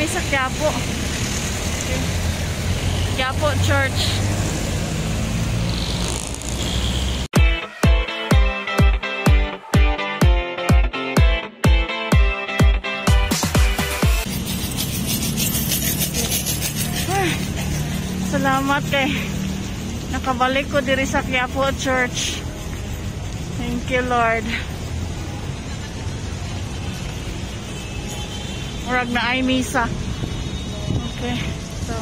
mi sa Quiapo. Okay. Quiapo Church. Ay, salamat kay nakabalik ko diri sa Quiapo Church. Thank you, Lord. Murag na ay misa. Okay, so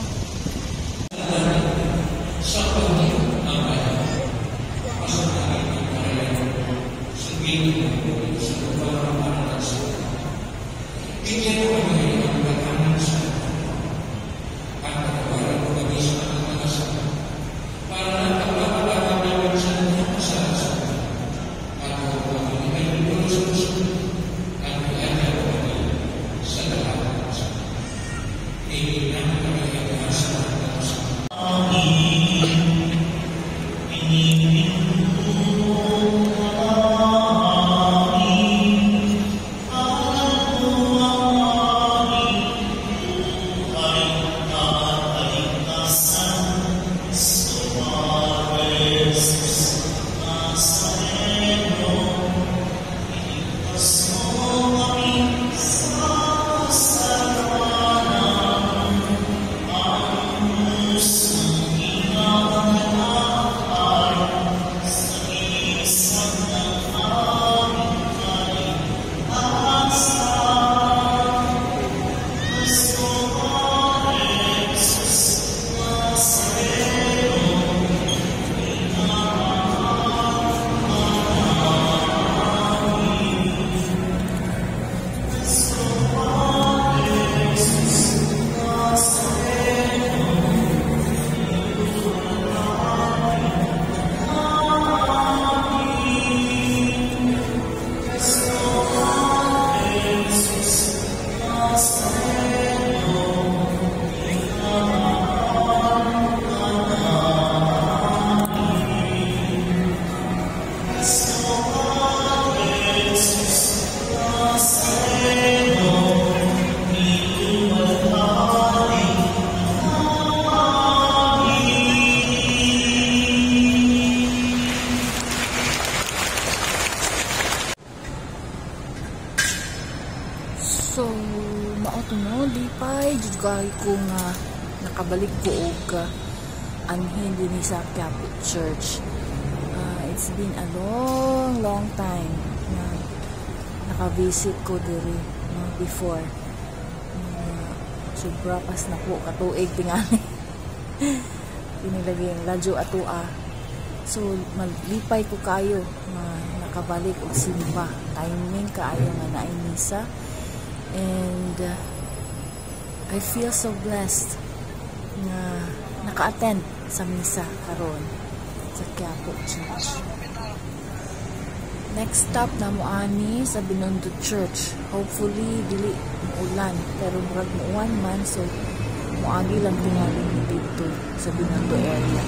So, mao to, no, lipay jud kaayo ko nga nakabalik ko og anhin dinhi sa Quiapo Church. It's been a long, long time na naka-visit ko diri, no, before. Sobra pas na ko katuig tingali. Pinilagi ang ladyo atua. So, malipay ko kayo nga nakabalik og simba. Timing kaayo nga naay misa. And I feel so blessed na naka-attend sa misa karon sa Quiapo Church. Next stop na mo ani sa Binondo Church. Hopefully dili muulan, pero murag muuwan man, so muagi lang tingali ni dito sa Binondo area.